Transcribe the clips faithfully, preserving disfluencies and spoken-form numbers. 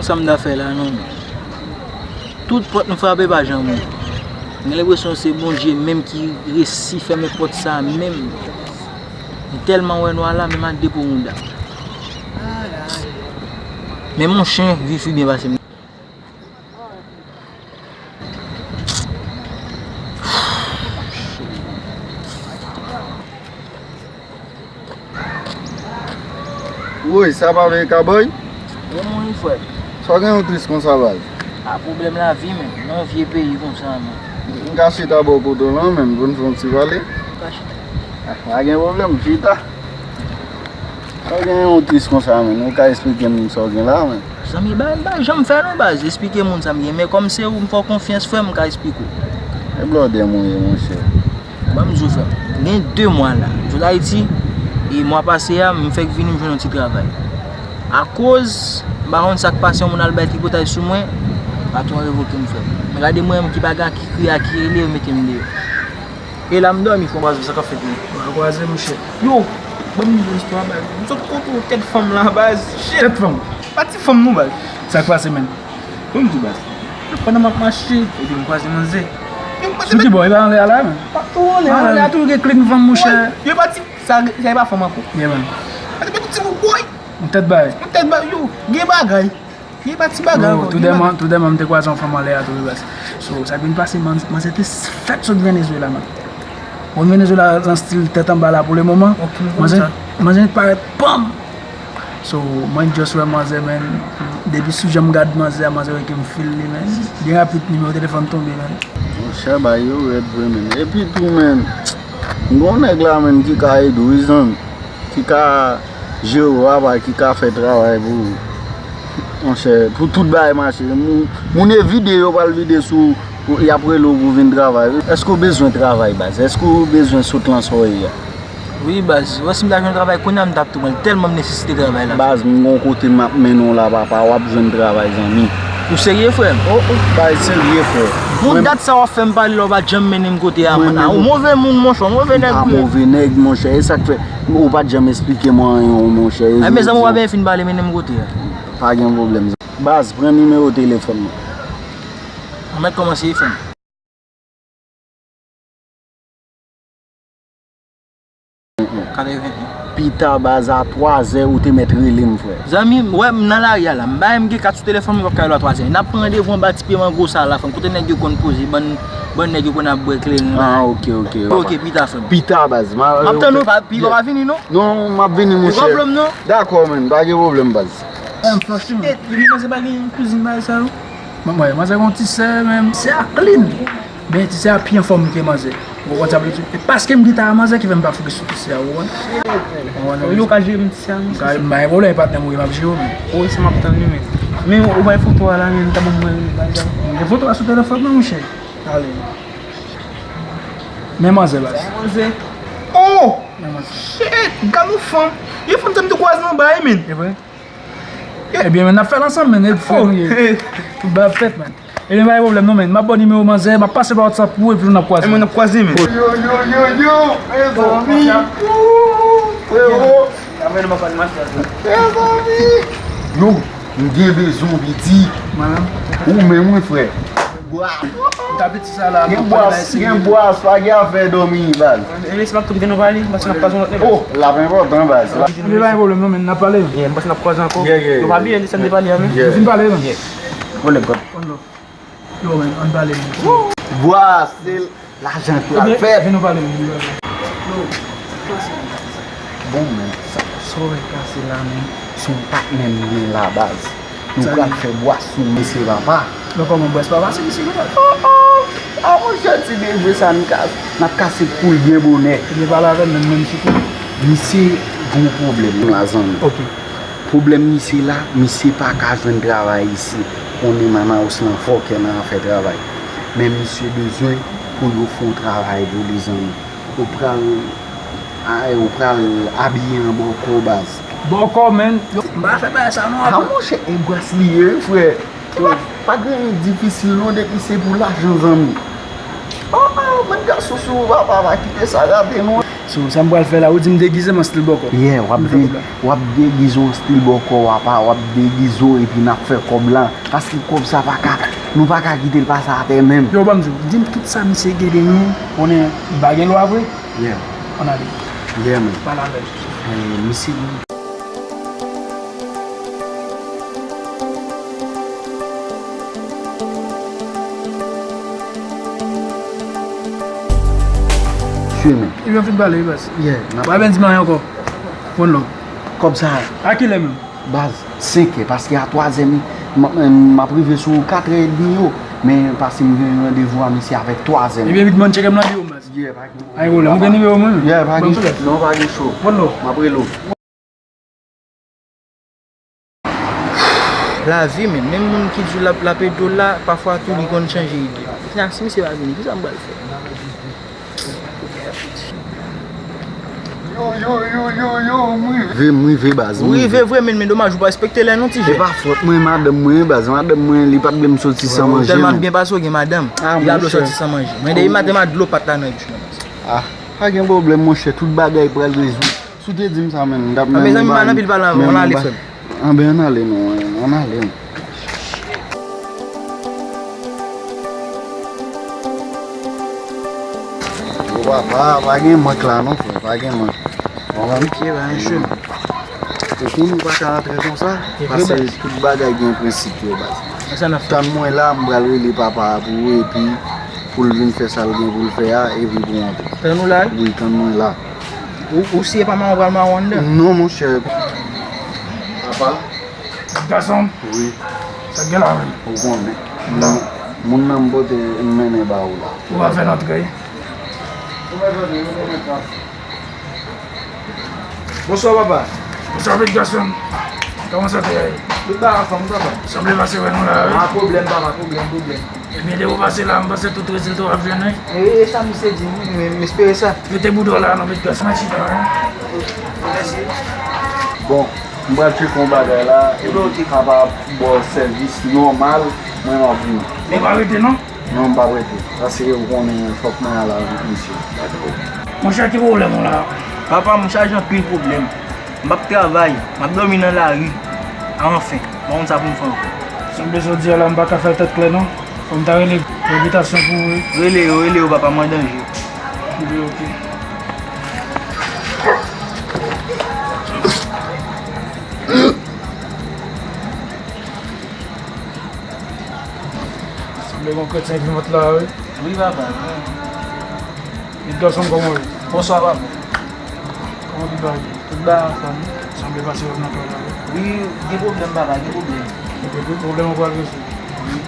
Sa m ta fè la non. Tout pòt m frape pa janm ouvri. M gen lenpresyon se Bondye menm ki resi fèmen pòt sa menm. M tèlman wè nwa la, menm ak de po mouda. Men mon chen, Vivi byen pase m. Woy, sa pa vle kabòy? Yo mouri frè. Sa w gen yon tris konsa baz? A pwoblèm lavi menm, nan yon vye peyi konsa menm. M ka chita bò kote w lan menm, pou n fè yon ti pale? M ka chita. A, pa gen pwoblèm, chita. Sa w gen yon tris konsa menm, ou ka esplike m sa w gen la menm? Zanmi, bagay m pa janm fè non baz, esplike moun sa m gen, men kòm se ou m fè w konfyans frè m, m ka esplike w. E blòdè m ou ye monchè. Ban m di w frè m, gen de mwa la, m sot Ayiti, e mwa pase a, m fèk vini m jwenn yon ti travay. Akoz, m pa konn sa k pase, yon moun al bay tripotay sou mwen, patwon an revoke m frè m. Men gade mwen menm ki pa gen a ki kriye a ki rele, yo mete m deyò. E la m dòmi frè m. Baz, sa k ap fèt menm? Bra kwaze monchè. Yo, ban m di w istwa baz. M sot kontre yon tèt fanm la baz. Shit. Tèt fanm? Pa ti fanm non baz. Sa k pase menm? Ban m di w baz. Pandan m ap mache, epi m kwaze manzè. Yo m kwaze. Sou ki bò? E pa anlè a la menm? Pa tou anlè a la. Anlè a tou gen klik fanm monchè. Yo pa ti, sa, sa e pa fanm ankò. Yeah man. Sa te gen ti bout bòy. Yon tèt bay. Yon tèt bay, yo. Gen bagay. Gen pa ti bagay ankò. Tou dèman, tou dèman m te kwaze yon fanm anlè a tou wi baz. So, sa k vin pase, man, manzè te fèk sot Venezuela man. Bon, Venezuela nan stil tèt anba la pou le moman. Manzè, manzè parèt panm. So, mwen just wè manzè, men, depi sou jan m gad manzè a, manzè wè ke m feel li, men. Byen rapid, nimewo telefòn tonbe, men. Monchè, bagay yo rèd vre, men. Epi tou, men, m gon nèg la, men, ki ka ede w, wi, zanmi. Ki ka jere w apa, ki ka fè travay pou, monchè, pou tout bagay mache. Moun, moun e vide, yo pral vide sou, y ap rele w pou vin travay. Èske w bezwen travay, baz? Èske w bezwen sot lan sa w ye a? Wi baz, wè si m ta jwenn travay kounye a m t ap tou pran l, tèlman m nesesite travay la. Baz, m gon kote m ap mennen w la papa, w ap jwenn travay zanmi. Ou serye frè m? Oh, oh, bagay serye frè. Bon, dat sa w ap fè m pale la, w pa t janm mennen m kote a mwen. Ou move moun monchè, ou move nèg ou ye. M pa move nèg monchè, e sa k fè ou pa t janm esplike mwen anyen monchè. Ay mezanmi, ou pa byen fin pale, mennen m kote a. Pa gen pwoblèm. Baz, pran nimewo telefòn mwen. Ou mèt kòmanse frè m. Katreven. Pita baz, a twazè ou te mèt rele m frè. Zanmi, wè m nan lari a la, m bay m gen kat sou telefòn mwen, m p ap ka rele w a twazè. N ap pran randevou anba ti pye mango sa la frè m, kote nèg yo konn poze, bann, bann nèg yo konn ap bwè kleren la. Ah, ok, ok. Ok, pita frè m. Pita baz. M ap tann ou, pa, pi pa vini non. Non, m ap vini monchè. Gen pwoblèm non. Dakò man, pa gen pwoblèm baz. Shit, li panse pa gen kouzin bagay sa yo. Manzè, manzè gon ti sè menm, sè a clean. Men ti sè a pi anfòm ke manzè. Ou konprann sa m vle di? E paske m gen tara manzè ki fè m pa fokis sou ti sè a, ou konprann? Ou konprann? Yo ka jere m ti sè a, non? M ka, m pa gen pwoblèm, patnè m, wi, m ap jere w, men. Wi, se m ap tann li, men. Men ou bay foto a la, men, ta ban m wè bagay sa. M gen foto a sou telefòn mwen, monchè. Ale. Men manzè, baz. Manzè. Oh! Men manzè. Shit! Gad yon fanm. Yon fanm sa m te kwaze anba, wi, men. E vre? Ebyen, men, n ap fè l ansanm, men, e frè nou ye. Tout bagay ap fèt, men. Ebyen, pa gen pwoblèm, non, men. M ap ba w nimewo manzè, m ap pase pa WhatsApp pou ou, epi nou ap kwaze. Ebyen, n ap kwaze, men. Yo, yo, yo, yo, mezanmi. Frero. Mezanmi. Yo, m gen bezwen w, piti. Ou menm, wi, frè. Bwa. Ou ta piti sa la, gen bwa, gen bwa, pa gen afè dòmi, baz. E lese m ap tou kite nou pale, m panse n ap kwaze yon lòt lè. Oh, l ap enpòtan, baz. Li pa gen pwoblèm non, men n ap pale. Yeah, m panse n ap kwaze ankò. Yeah, yeah, yeah. Nou pa bliye de sa n te pale a, men. Yeah. Nou fin pale, men. Yeah. One love, God. One love. Yo, men, ann pale, men. Bwa, se lajan k pral fè. Vin nou pale, men. Yo, bon, men, sa, sa w wè k pase la, men, se yon patnè m gen la, baz. Nou pral fè bwa sou mesye papa. Men kòman bwa pa pase mesye konsa? Oh, oh! A monchè, ti devwe sa n ka, n ap kase poul byen bonè. Ebyen pale avè m, men m sitou. Misye gon pwoblèm la, zanmi. Ok. Pwoblèm misye la, misye pa ka jwenn travay isi. Konnen Manaus lan fòkè nan afè travay. Men misye bezwen pou yo fè yon travay pou li, zanmi. Ou pral, a, ou pral abiye an bòkò, baz. Bòkò, men. Yo, m pa fè bagay sa non. A, monchè, e bras li ye, wi, frè. Pa, pa gen anyen difisil non, depi se pou lajan, zanmi. Oh, oh, bann gason sou ou, papa, pa kite sa rate non. So, sa m pral fè la, ou di m degize m an stil bòkò. Yeah, w ap de, w ap degize w an stil bòkò, w ap, w ap degize w epi n ap fè kòb la. Paske kòb sa pa ka, nou pa ka kite l pase atè menm. Yo, ban m di w, di m tout sa misye gen de nou, konnen li pa gen lwa vre. Yeah. Ann ale. Yeah, man. Pale avè l. Eh, misye. Swiv men. Ebyen, fin pale, baz. Yeah, n ap. Ou pa byen di m anyen ankò. One love. Kòb sa. A kilè menm? Baz, senkè, paske a twazè m, m, m ap rive sou katrè edmi yo. Men paske m gen yon randevou a misye avèk twazè m. Ebyen, vit mwen tcheke m nan biwo m, baz. Yeah, pa gen. Ay, wole, m gen nimewo mwen. Yeah, pa gen. Non, pa gen cho. One love. M ap rele w. Lavi, men, menm moun ki di l ap, l ap ede w la, pafwa tou li konn chanje ide. Kounya, si misye pa vini, kisa m pral fè? Yo, yo, yo, yo, yo, m rive. Vre, m rive, baz, m rive. Ou rive vre, men, men domaj, ou pa respekte lè non, ti jèn. E pa fòt mwen, madanm mwen, baz, madanm mwen, li pa t vle m soti san manje, men. Ou tèlman byen pase, ou gen madanm. Ah, li pa vle w soti san manje. Mwen, depi maten, m a dlo pat la nan bouch mwen, baz. Ah, pa gen pwoblèm, monchè, tout bagay pral rezoud. Si w te di m sa, menm, m t ap menm. Mezanmi, pa nan pil pale avè w, ann ale, frè m. Anben, ann ale, non, ann ale, non. Yo, papa, pa gen mank la, non, frè, pa gen mank. Bon, ok, pa gen cho. Ou konn ou pa ka antre konsa, paske tout bagay gen prensip yo, baz. Tann mwen la, m pral rele papa a pou ou, epi pou l vin fè sa l gen pou l fè a, epi pou w antre. Tann ou la? Wi, tann mwen la. Ou, ou si e pa mawon pral mawon anndan? Non, monchè. Papa? Gason? Wi. Sa k gen la menm? Ou konnen. Moun nan m pote m mennen ba ou la. Ou pa fè l antre? Bonswa, papa. Bonswa, pitit gason. Kòman sante a ye? Tout bagay anfòm, papa. Sanble pase wè nou la, wi. Pa pwoblèm, papa, pwoblèm, pwoblèm. Ebyen, depi w pase la, m panse tout rezilta w ap jwenn, wi. E, e sa misye di, wi, men m espere sa. Mete bouda w la, non, pitit gason, al chita, wi. Mèsi. Bon, m pral tcheke yon bagay la, epi m kapab ba w sèvis nòmal, mwen m ap vini. Ou pa rete, non? Non, m p ap rete. Paske ou konnen fòk mwen al avèk misye. Monchè, ki pwoblèm ou la? Papa, m chaje anpil pwoblèm. M p ap travay, m ap dòmi nan lari. A anfen, m pa konn sa pou m fè ankò. Sanble jodi a la, m pa ka fè l tèt klè non. Fò m ta rele repitasyon pou ou wi. Rele yo, rele yo, papa, m an danje. Oke, oke. Sanble gon kretyen vin vant la wi. Wi papa. Pitit gason m, kòman w ye? Bonswa papa. Kòman tout bagay ye? Tout bagay anfòm wi. Sanble pase wè m nan kay la wi. Wi, gen pwoblèm papa, gen pwoblèm. Gen pwoblèm ou pral rezoud. Wi.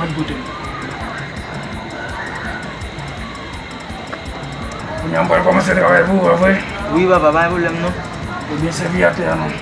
Mwen goute. Kounye a m pral kòmanse travay pou ou, pa vre? Wi papa, pa gen pwoblèm non. Ebyen, sèvi atè a non.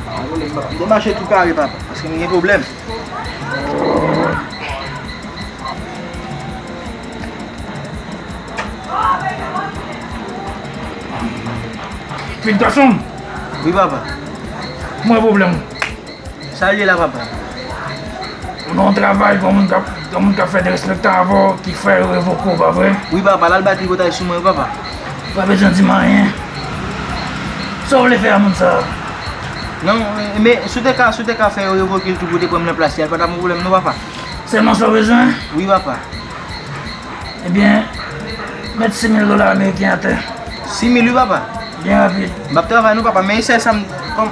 Pa gen pwoblèm papa. M te mache tou kare papa, paske m gen pwoblèm. Pitit gason m. Wi papa. Mwen pwoblèm ou. Sa l ye la papa? Ou nan yon travay, gen yon moun k ap, gen yon moun k ap fè derespektan avè w, ki fè yo revoke w, pa vre? Wi papa, l al bat tripotay sou mwen wi papa. Ou pa bezwen di m anyen. Sa w vle fè a moun sa a? Non, men si w te ka, si w te ka fè yo revoke l tou pou w te pran m nan plas li a, l pa t ap yon pwoblèm non papa. Sèlman sa w bezwen? Wi papa. Ebyen, met sis mil dola ameriken atè. Sis mil wi papa. Byen rapid. M ap travay non papa, men e sèl sa m, kòm,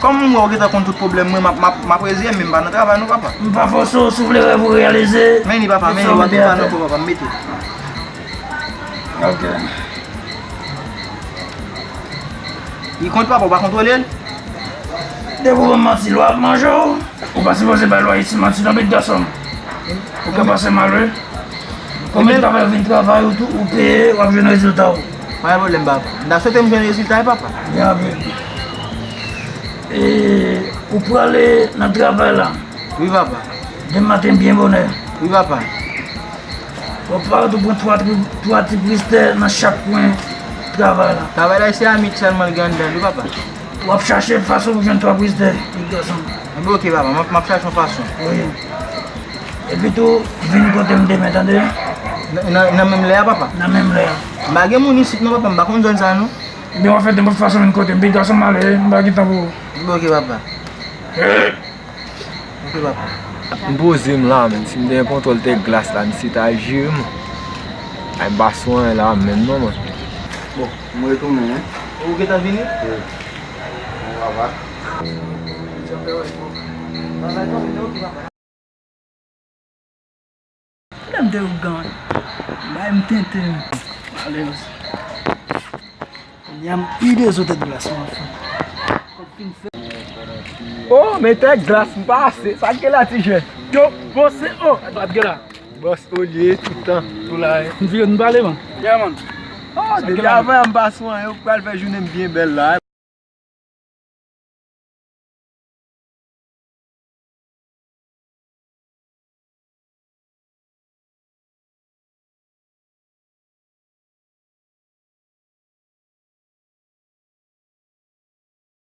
kòm m wè w gentan konn tout pwoblèm mwen, m ap, m ap, m ap rezeye m, men m pa nan travay non papa. M pa fòse w, si w vle rèv ou reyalize. Men li papa, men li, w ap mete atè. Papa, m mete. Ok. Li kont papa, ou pa kontwole l? Depi w ban m manti, lwa ap manje w. Ou pa sipoze bay lwa isi manti non, pitit gason m. Ou ka pase mal wi. Konbyen travay ou vin travay ou tou, ou peye, w ap jwenn rezilta w. Pa gen pwoblèm papa. M ta swete m jwenn rezilta wi papa. Byen anpil. E, ou prale nan travay la. Wi, papa. Demen maten byen bonè. Wi, papa. W ap parèt ou pran twa ti, twa ti bristè nan chak kwen travay la. Travay la, se a mi sèlman l gen anndan l, wi, papa. W ap chache fason pou jwenn twa bristè, pitit gason. Enben, oke, papa, m ap, m ap chache yon fason. Wi. Epi tou, vin kote m demen, tande? Nan, nan, nan menm lè a, papa? Nan menm lè a. M pa gen moun isit non, papa, m pa konn zòn sa non. Ebyen, w ap fè nenpòt fason vin kote m. Pitit gason m ale, m pa gen tan pou ou. Enben, oke, papa. Oke, papa. M poze m la, menn. Si m te gen kontwòl tèt glas la, misye ta jere m. Ay, m pa sou anyen la menm non, mwen. Bon, m retounen, en. Ou gentan vini? Wi. Bon, papa. Lè m te ougan, bay m tenten. Malèz. Kounya m pi bezwen tèt glas mwen fè. Oh, men tèt glas m pase. Sa k gen la, ti jèn? Yo, bòs se o. Sa k gen la? Bòs olye toutan. Ou la, eh. M vire, m pale, man. Yeah, man. Oh, depi avan m pase, yo pral fè jounen m byen bèl la.